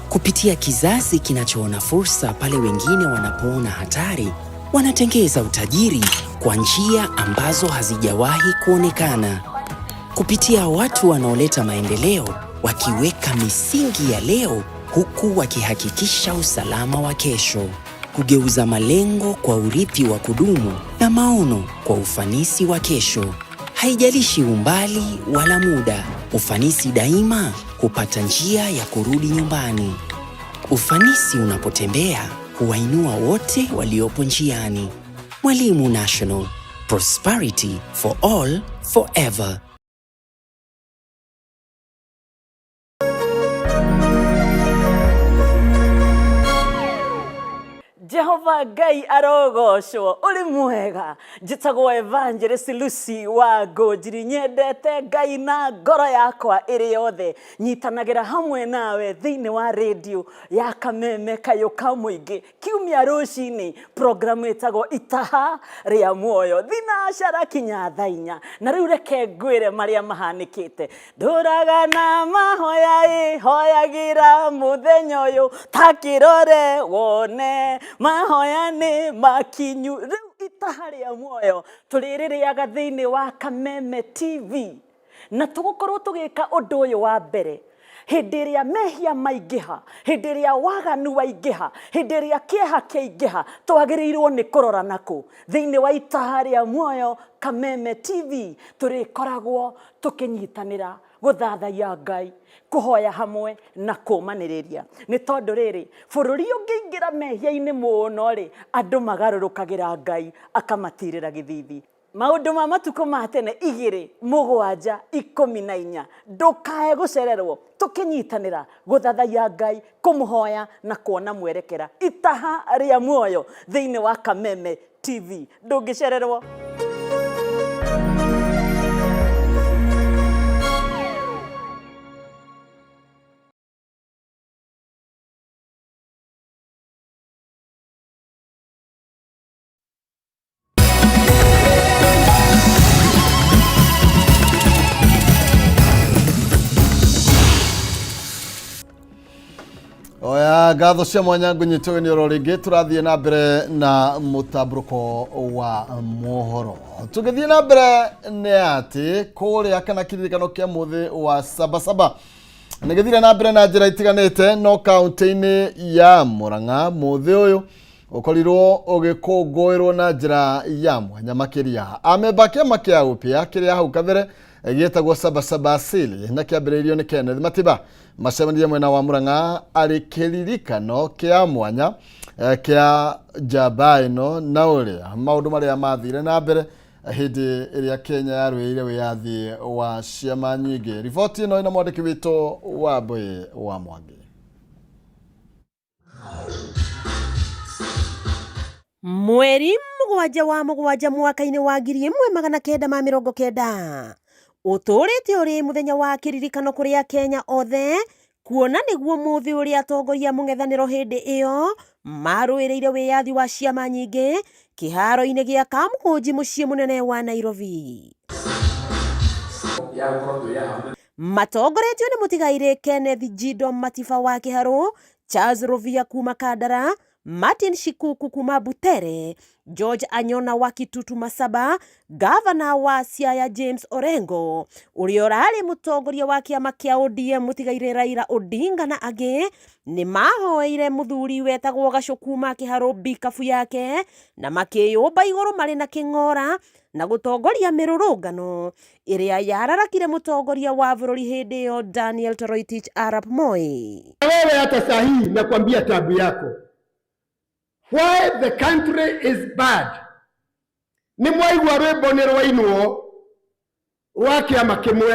Kupitia kizazi kinachoona fursa pale wengine wanapoona hatari, wanatengeza utajiri kwa njia ambazo hazijawahi kuonekana. Kupitia watu wanaoleta maendeleo, wakiweka misingi ya leo huku wakihakikisha usalama wa kesho. Kugeuza malengo kwa urithi wa kudumu na maono kwa ufanisi wa kesho. Haijalishi umbali wala muda, ufanisi daima hupata njia ya kurudi nyumbani. Ufanisi unapotembea huwainua wote waliopo njiani. Mwalimu National, prosperity for all forever. Jehova Ngai arogocwo uri mwega. Njĩtagwo Evangelist Lucy wa Ngũnjiri, nyendete Ngai na ngoro yakwa ĩrĩ yothe. Nyitanagĩra hamwe nawe thĩinĩ wa radio ya Kameme Kayũ ka Mũingĩ kiumia rũcinĩ, programu ĩtagwo Itaha rĩa Muoyo, thinacara kinya thaa inya. Na rĩu reke ngwĩre marĩa mahanĩkĩte. Ndũraga na mahoya ĩ hoyagĩra mũthenya ũyũ, ta kĩrore wone mahoya nĩ makinyu. Rĩu Itaha rĩa Muoyo tũrĩrĩrĩaga thĩinĩ wa Kameme TV, na tũgũkorwo tũgĩka ũndũ ũyũ wa mbere. Hĩndĩ ĩrĩa mehia maingĩha, hĩndĩ ĩrĩa waganu waingĩha, hĩndĩ ĩrĩa kĩeha kĩaingĩha, twagĩrĩirwo nĩ kũrora nakũ? Thĩinĩ wa Itaha rĩa Muoyo Kameme TV tũrĩkoragwo tũkĩnyitanĩra gũthathaiya Ngai, kũhoya hamwe na kũmanĩrĩria. Nĩ tondũ rĩrĩ, bũrũri ũngĩingĩra mehia-inĩ mũno rĩ, andũ magarũrũkagĩra Ngai akamatirĩra gĩthithi. Maũndũ ma matukũ ma tene igĩrĩ mũgwanja ikũmi na inya. Ndũkae gũcererwo tũkĩnyitanĩra gũthathaiya Ngai, kũmũhoya na kuona mwerekera. Itaha rĩa Muoyo thĩinĩ wa Kameme TV. Ndũngĩcererwo. Oya ngatho cia mwanya ngũnyitwo nĩ oro rĩngĩ tũrathiĩ na mbere na mũtambũrũko wa mohoro. Tũgĩthiĩ na mbere nĩ atĩ kũrĩa kana kĩririkano kĩa mũthĩ wa Sabasaba nĩ gĩthire na mbere na njĩra itiganĩte, no kaũntĩ-inĩ ya Murang'a mũthĩ ũyũ ũkorirwo ũgĩkũngũĩrwo na njĩra ya mwanya makĩria. Amemba a kĩama kĩa ũpĩa kĩrĩa hau kabere gĩtagwo Sabasaba Asili na kĩambĩrĩirio nĩ Kenneth Matiba macemanirie mwena wa Murang'a arĩ kĩririkano kĩa mwanya kĩa njamba ĩno na ũrĩa maũndũ marĩa mathire na mbere hĩndĩ ĩrĩa Kenya yarũĩrĩire wĩyathi wa ciama nyingĩ. Riboti ĩno ĩna mwandĩki witũ wa Mbũĩ wa Mwangi. Mweri mũgwanja wa mũgwanja mwaka-inĩ wa 1990 ũtũũrĩte ũrĩ mũthenya wa kĩririkano kũrĩ Akenya othe, kuona nĩguo mũthĩ ũrĩa atongoria a mũng'ethanĩro hĩndĩ ĩyo marũĩrĩire wĩyathi wa ciama nyingĩ kĩharo-inĩ gĩa Kamũhũnji mũciĩ mũnene wa Nairobi. Matongoretio nĩ mũtigairĩ Kenneth Njindo Matiba wa Kĩharũ, Charles Rũvia kuma Kandara, Martin Shikuku kuma Butere, George Anyona wa Kitutu Masaba, Gavana wa Siaya James Orengo, ũrĩa ũrarĩ mũtongoria wa kĩama kĩa ODM mũtigairĩ Raila Odinga na angĩ, nĩ mahoeire mũthuri wetagwo Gacũ kuma Kĩharũ mbikabu yake na makĩyũmba igũrũ marĩ na kĩng'ora na gũtongoria mĩrũrũngano ĩrĩa yararakire mũtongoria wa bũrũri hĩndĩ ĩyo Daniel Toroitich arap Moi. Wewe hata saa hii nakwambia tabu yako. Why the country is bad. Nĩ mwaigua rwĩmbo nĩ rwainwo rwa kĩama kĩmwe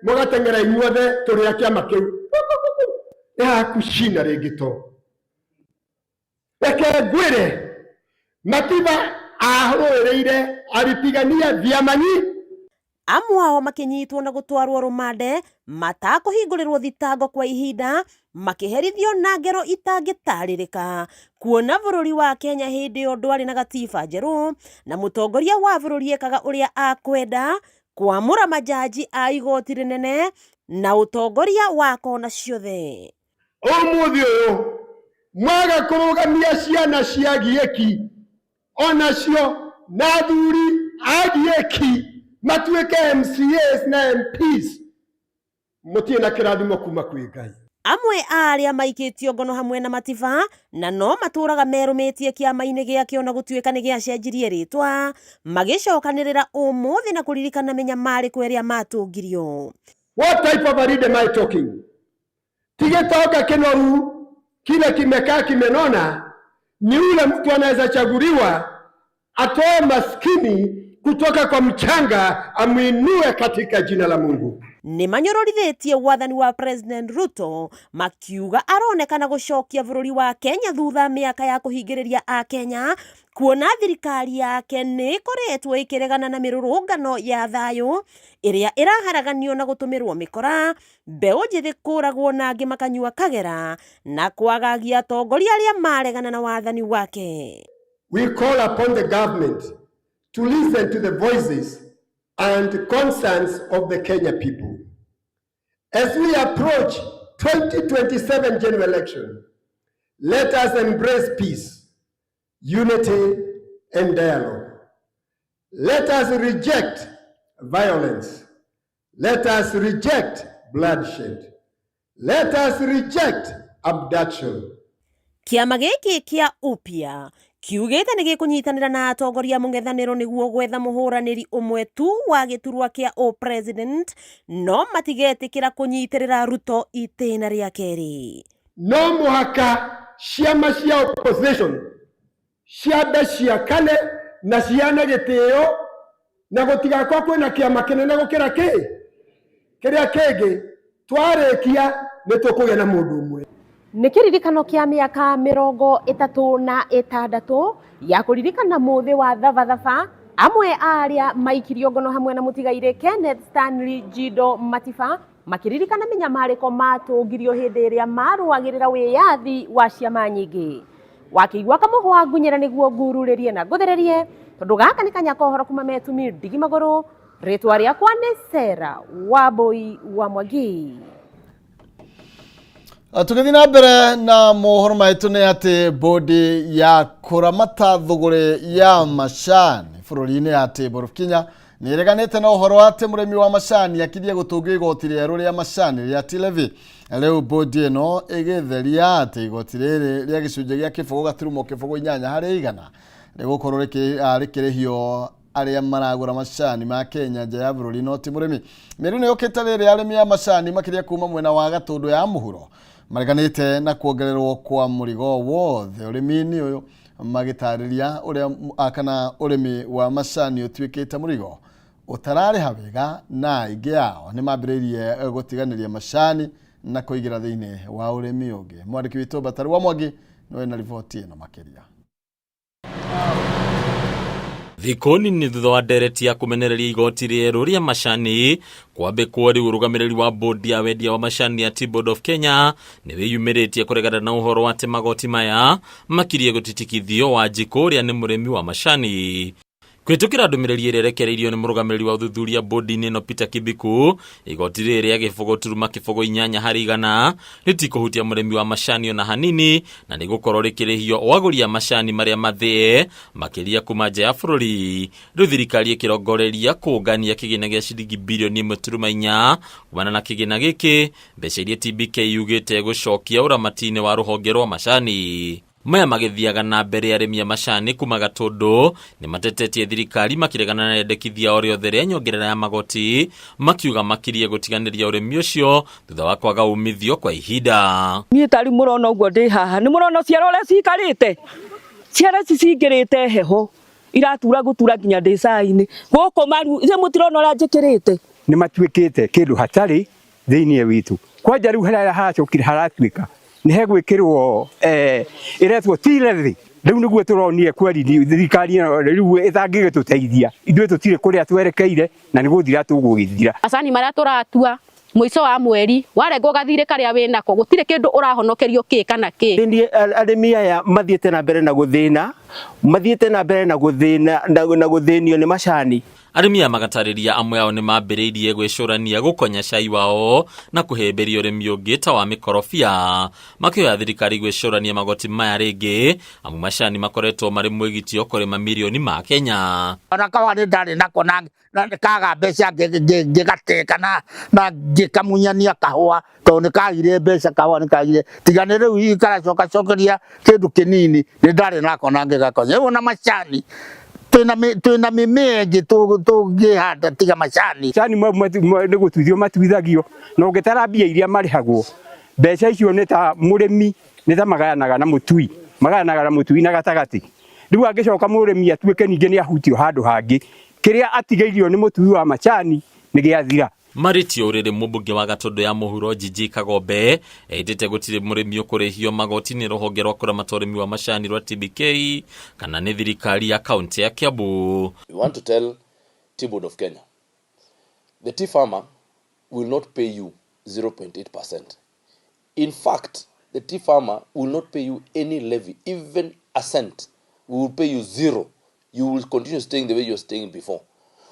mũgateng'era inyuothe tũrĩ a kĩama kĩu. Nĩ hakucina rĩngĩ to. Reke ngwĩre Matiba arũĩrĩire alipigania vyama nyingi. Amwe ao makĩnyitwo na gũtwarwo rũmande matakũhingũrĩrwo thitango kwa ihinda, makĩherithio na ngero itangĩtarĩrĩka, kuona bũrũri wa Kenya hĩndĩ ĩyo ndwarĩ na gatiba njerũ na mũtongoria wa bũrũri ekaga ũrĩa akwenda, kwamũra majaji a igoti rĩnene na ũtongoria wa kona ciothe. Ũmũthĩ ũyũ mwaga kũrũgamia ciana cia gieki onacio na athuri a gieki matuĩke MCAs na MPs, mũtirĩ na kĩrathimo kuma kwĩ Ngai. Amwe a arĩa maikĩtio ngono hamwe na Matiba na no matũraga merũmĩtie kĩama-inĩ gĩake ona gũtuĩka nĩ gĩacenjirie rĩtwa, magĩcokanĩrĩra ũmũthĩ na kũririkana mĩnyamarĩko ĩrĩa matũngirio. What type of a leader am I talking? Ti gĩtonga kĩnoru kile kimekaa kimenona, ni ule mtu anaweza chaguliwa atoe maskini kutoka kwa mchanga amuinue katika jina la Mungu. Nĩ manyororithĩtie wathani wa President Ruto makiuga aronekana gũcokia bũrũri wa Kenya thutha mĩaka ya kũhingĩrĩria Akenya, kuona thirikari yake nĩ ĩkoretwo ĩkĩregana na mĩrũrũngano ya thayũ ĩrĩa ĩraharaganio na gũtũmĩrwo mĩkora, mbeũ njĩthĩ kũragwo na angĩ makanyua kagera na kwagagia atongoria arĩa maregana na wathani wake. We call upon the government to listen to the voices and concerns of the Kenya people. As we approach 2027 general election, let us embrace peace, unity, and dialogue. Let us reject violence. Let us reject bloodshed. Let us reject abduction. Kĩama gĩkĩ kĩa Upya kiugĩte nĩ gĩkũnyitanĩra na atongoria a mũng'ethanĩro nĩguo gwetha mũhũranĩri ũmwe tu wa gĩturwa kĩa ũ-president no matigetĩkĩra kũnyitĩrĩra Ruto itĩna rĩa kerĩ. No mũhaka ciama cia opposition ciambe ciakane na ciane gĩtĩo na gũtigakorwo kwĩna kĩama kĩnene gũkĩra kĩ kĩrĩa kĩngĩ twarĩkia nĩ tũkũgĩa na mũndũ ũmwe. Nĩ kĩririkano kĩa mĩaka 36 ya kũririkana mũthĩ wa Thabathaba amwe a arĩa maikirio ngono hamwe na mũtigairĩ Kenneth Stanley Jindo Matiba makĩririkana mĩnyamarĩko matũngirio hĩndĩ ĩrĩa marũagĩrĩra wĩyathi wa ciama nyingĩ. Wakĩigua kamũhwa ngunyĩra nĩguo ngururĩrie na ngũthererie tondũ gaka nĩ kanya kohoro kuma metumi ndigi magũrũ. Rĩtwa rĩakwa nĩ Sarah Wambui wa Mwangi. Tũgĩthiĩ na mbere na mohoro maitũ nĩ atĩ bodi ya kũramata thũgũrĩ ya macani bũrũri-inĩ ya Tea Board of Kenya nĩ ĩreganĩte na ũhoro atĩ mũrĩmi wa macani akirie gũtũngio igoti rĩerũ rĩa macani rĩa tea levy. Rĩu bodi ĩno ĩgĩtheria atĩ igoti rĩrĩ rĩa gĩcunjĩ gĩa 0.08 harĩ igana rĩgũkorwo rĩkĩrĩhio arĩa maragũra macani ma Kenya nja ya bũrũri no ti mũrĩmi. Mĩario ĩno yũkĩte rĩrĩa arĩmi a macani makĩria kuma mwena wa Gatũndũ ya mũhuro mareganĩte na kuongererwo kwa mũrigo wothe ũrĩmi-inĩ ũyũ magĩtarĩria ũrĩa kana ũrĩmi wa macani ũtuĩkĩte mũrigo ũtararĩha wega na aingĩ ao nĩ mambĩrĩirie gũtiganĩria macani na kũingĩra thĩinĩ wa ũrĩmi ũngĩ. Mwandĩki witũ Batari wa Mwangi nĩwe na riboti ĩno makĩria. Thikũ nini thutha wa ndereti ya kũmenereria igoti rĩerũ rĩa macani kwambĩkwo rĩu ũrũgamĩrĩri wa bodi ya wendia wa macani ya Tea Board of Kenya nĩ wĩyumĩrĩtie kũregana na ũhoro wa atĩ magoti maya makirie gũtitikithio Wanjikũ ũrĩa nĩ mũrĩmi wa macani. Kũhĩtũkĩra ndũmĩrĩri ĩrĩa ĩrekereirio nĩ mũrũgamĩrĩri wa ũthuthuria bodi-inĩ ĩno Peter Kibiku, igoti rĩrĩ rĩa 0.08 harĩ igana rĩtikũhutia mũrĩmi wa macani ona hanini na rĩgũkorwo rĩkĩrĩhio o agũri a macani marĩa mathĩe makĩria kuma nja ya bũrũri. Rĩu thirikari ĩkĩrongoreria kũngania kĩgĩna gĩa ciringi birioni 1.4 kumana na kĩgĩna gĩkĩ, mbeca iria TBK yugĩte gũcokia ũramati-inĩ wa rũhonge rwa macani. Maya magĩthiaga na mbere arĩmi a macani kuma Gatũndũ nĩ matetetie thirikari makĩregana na rĩendekithia o rĩothe rĩa nyongerera ya magoti makiuga makirie gũtiganĩria ũrĩmi ũcio thutha wa kwaga umithio kwa ihinda. Niĩ ta rĩu mũrona ũguo ndĩ haha nĩ mũrona ciara ũrĩa cikarĩte, ciara ici cingĩrĩte heho iratura gũtura nginya ndĩ cai-inĩ gũkũ maru ithuĩ mũtirona ũrĩa njĩkĩrĩte. Nĩ matuĩkĩte kĩndũ hatarĩ thĩinĩ witũ kwanja rĩu harĩa haracokire haratuĩka nĩ hegwĩkĩrwo ĩretwo tea levy. Rĩu nĩguo tũronire kweri thirikari ĩno rĩu ĩtangĩgĩtũteithia ithuĩ tũtirĩ kũrĩa twerekeire na nĩ gũthira tũgũgĩthira. Macani marĩa tũratua mũico wa mweri warengwo gathirĩ karĩa wĩnako gũtirĩ kĩndũ ũrahonokerio kĩ kana kĩ. Arĩmi aya mathiĩte na mbere na gũthĩna, mathiĩte na mbere na gũthĩna na gũthĩnio nĩ macani. Arĩmi aya magatarĩria amwe ao nĩ mambĩrĩirie gwĩcũrania gũkonya cai wao na kũhĩmbĩria ũrĩmi ũngĩ ta wa mĩkorobia makĩoya thirikari gwĩcũrania magoti maya rĩngĩ amu macani makoretwo marĩ mwĩgitio kũrĩ mamirioni ma Kenya. Ona kahũa nĩ ndarĩ nako na kaga mbeca ngĩgateka na ngĩkamunyania kahũa tondũ nĩ kagire mbeca, kahũa nĩ kagire tiga nĩ rĩu hihi karacoka cokeria kĩndũ kĩnini nĩ ndarĩ nako na ngĩgakonya. Rĩu ona macani twĩna mĩmea ĩngĩ tũngĩhanda tiga macani. Macani nĩ gũtuithio matuithagio na ũngĩtara mbia iria marĩhagwo mbeca icio nĩ ta mũrĩmi nĩ ta magayanaga na mũtui, magayanaga na mũtui na gatagatĩ. Rĩu angĩcoka mũrĩmi atuĩke ningĩ nĩ ahutio handũ hangĩ kĩrĩa atigĩirio nĩ mũtui wa macani nĩ gĩathira. Marĩtie ũrĩrĩ mũmbunge wa Gatũndũ ya mũhuro Jiji Kagombe ehĩtĩte gũtirĩ mũrĩmi ũkũrĩhio magoti nĩ rũhonge rwa kũramata ũrĩmi wa macani rwa TBK kana nĩ thirikari ya kaunti ya Kiambu. We want to tell Tea Board of Kenya, the tea farmer will not pay you 0.8%. In fact, the tea farmer will not pay you any levy, even a cent. We will pay you zero. You will continue staying the way you were staying before.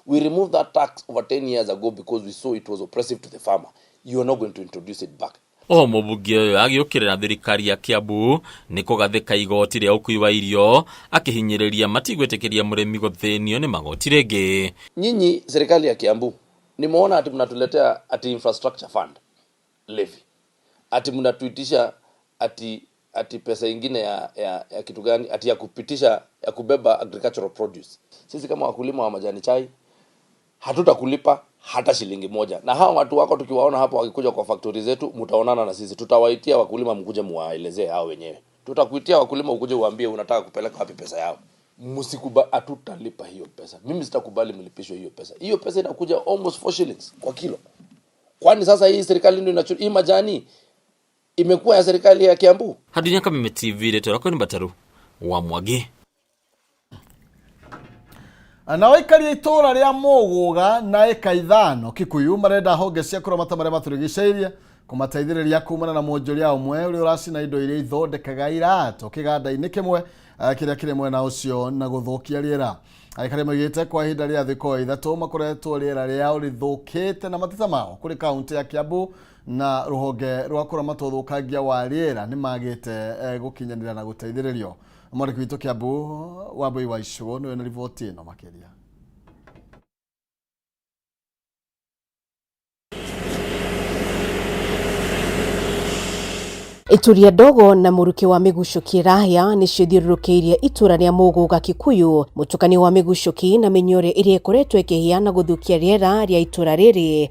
We removed that tax over 10 years ago because we saw it was oppressive to the farmer. You are not going to introduce it back. Oho mũmbunge ũyũ agĩũkĩrĩra thirikari ya Kiambu nĩ kũgathĩka igoti rĩa ũkui wa irio akĩhinyĩrĩria matigwĩtĩkĩria mũrĩmi gũthĩnio nĩ magoti rĩngĩ. Nyinyi serikali ya Kiambu nimeona ati mnatuletea ati infrastructure fund levy. Ati mnatuitisha ati pesa ingine ya kitu gani? Ati ya kupitisha, ya kubeba agricultural produce. Sisi kama wakulima wa majani chai hatutakulipa hata shilingi moja. Na hawa watu wako tukiwaona hapo wakikuja kwa factory zetu, mtaonana na sisi. Tutawaitia wakulima mkuje muwaelezee hao wenyewe. Tutakuitia wakulima ukuje uambie unataka kupeleka wapi pesa yao. Msikubali, hatutalipa hiyo pesa. Mimi sitakubali mlipishwe hiyo pesa. Hiyo pesa inakuja almost 4 shillings kwa kilo. Kwani sasa hii serikali ndio inachukua hii majani imekuwa ya serikali ya Kiambu? Hadinya Kameme TV rĩtwa rĩakwa nĩ Mbataru wa Mwangi. Na aikari a itũra rĩa Mũgũga na ĩka 5 Kikuyu marenda honge cia kũramata marĩa matũrigicĩirie kũmateithĩrĩria kumana na mwonjoria ũmwe ũrĩa ũracina indo iria ithondekaga iratũ kĩganda-inĩ kĩmwe kĩrĩa kĩrĩ mwena ũcio na gũthũkia rĩera. Aikari maugĩte kwa ihinda rĩa thikũ 3 makoretwo rĩera rĩao rĩthũkĩte na mateta mao kũrĩ kaũntĩ ya Kiambu na rũhonge rwa kũramata ũthũkangia wa rĩera nĩ magĩte gũkinyanĩra na gũteithĩrĩrio. Mwandĩki witũ Kiambu Wambui wa Icũgũ nĩwe na riboti ĩno makĩria. Ituria ndogo na mũrukĩ wa mĩgucũki rahia nĩcio ithiũrũrũkĩirie itũra rĩa Mũgũga Kikuyu. Mũtukanio wa mĩgucũki na mĩnyore ĩrĩa ĩkoretwo ĩkĩhĩa na gũthũkia rĩera rĩa itũra rĩrĩ.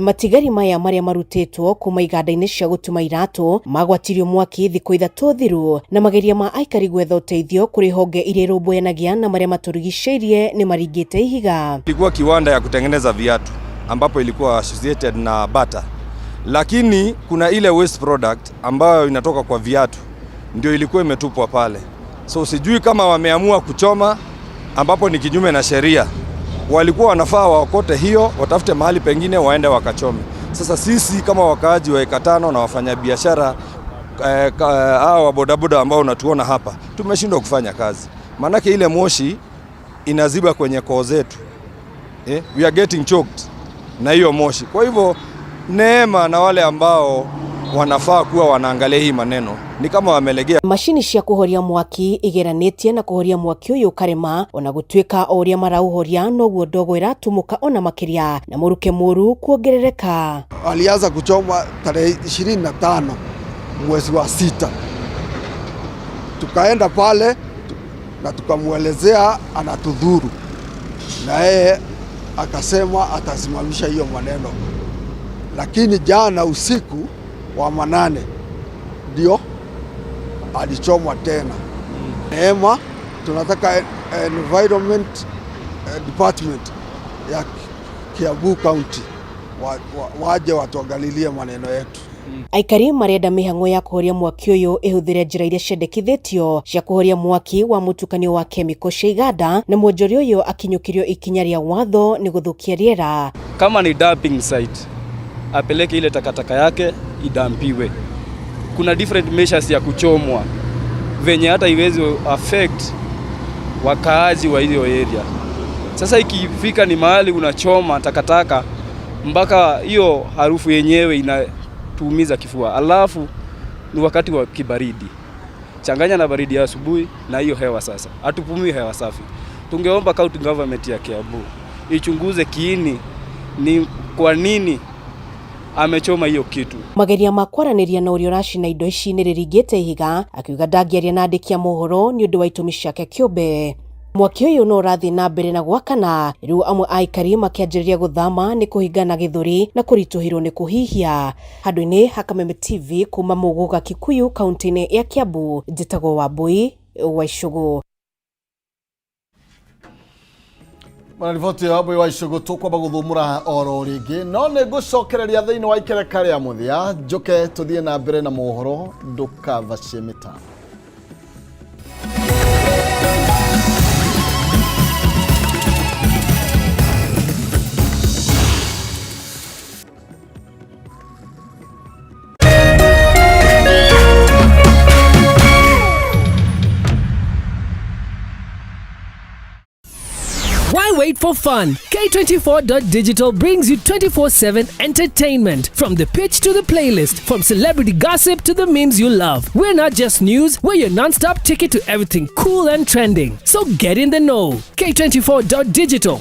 Matigari maya marĩa marutĩtwo kuma iganda-inĩ cia gũtuma iratũ magwatirio mwaki thikũ 3 thiru, na mageria ma aikari gwetha ũteithio kũrĩ honge iria irũmbũyanagia na marĩa matũrigicĩirie nĩ maringĩte ihiga. Ilikuwa kiwanda ya kutengeneza viatu ambapo ilikuwa associated na Bata, lakini kuna ile waste product ambayo inatoka kwa viatu ndio ilikuwa imetupwa pale. So sijui kama wameamua kuchoma, ambapo ni kinyume na sheria. Walikuwa wanafaa waokote hiyo, watafute mahali pengine waende wakachome. Sasa sisi kama wakaaji wa eka 5 na wafanyabiashara hao wa bodaboda ambao unatuona hapa, tumeshindwa kufanya kazi. Maanake ile moshi inaziba kwenye koo zetu. We are getting choked na hiyo moshi. Kwa hivyo Neema na wale ambao wanafaa kuwa wanaangalia hii maneno ni kama wamelegea. Macini cia kuhoria mwaki igeranitie na kuhoria mwaki uyu karema ona gutuika o uria marauhoria noguo ndogo iratumuka ona makiria na muruke muru kuongerereka. Alianza kuchoma tarehe 25 mwezi wa 6. Tukaenda pale na tukamuelezea anatudhuru, na yeye akasema atasimamisha hiyo maneno, lakini jana usiku wa manane ndio alichomwa tena. Neema tunataka Environment Department ya Kiambu County waje watuangalilie maneno yetu. Aikari marenda mĩhang'o ya kũhoria mwaki ũyũ ĩhũthĩre njĩra iria ciendekithĩtio cia kũhoria mwaki wa mũtukanio wa kemiko cia iganda, na mwonjoria ũyũ akinyũkĩrio ikinya rĩa watho nĩ gũthũkia rĩera. Kama ni dumping site, apeleke ile takataka yake idampiwe. Kuna different measures ya kuchomwa venye hata iwezi affect wakaaji wa hiyo area. Sasa ikifika ni mahali unachoma takataka mpaka hiyo harufu yenyewe inatuumiza kifua. Alafu ni wakati wa kibaridi, changanya na baridi ya asubuhi na hiyo hewa. Sasa hatupumui hewa safi. Tungeomba county government ya Kiambu ichunguze kiini ni kwa nini amechoma hiyo kitu. Mageria ma kwaranĩria na ũrĩa ũracina indo ici nĩ rĩringĩte ihiga, akiuga ndangĩaria na andĩki a mohoro nĩ ũndũ wa itũmi ciake kĩũmbe. Mwaki ũyũ no ũrathiĩ na mbere na gwakana, rĩu amwe a aikari makĩanjĩrĩria gũthama nĩ kũhingana gĩthũri na kũritũhĩrwo nĩ kũhihia. Handũ-inĩ ha Kameme TV kuma Mũgũga Kikuyu kaunti-inĩ ya Kiambu, njĩtagwo Wambui wa Icũgũ. Mwana riboti ya Wambui wa Icũgũ tũkwamba gũthũmũra oro rĩngĩ, no nĩ ngũcokereria thĩinĩ wa ikereka rĩa mũthia njoke tũthiĩ na mbere na mohoro ndũkavacie mĩtambo. Why wait for fun? K24.digital brings you 24/7 entertainment. From the pitch to the playlist, from celebrity gossip to the memes you love. We're not just news, we're your non-stop ticket to everything cool and trending. So get in the know. K24.digital.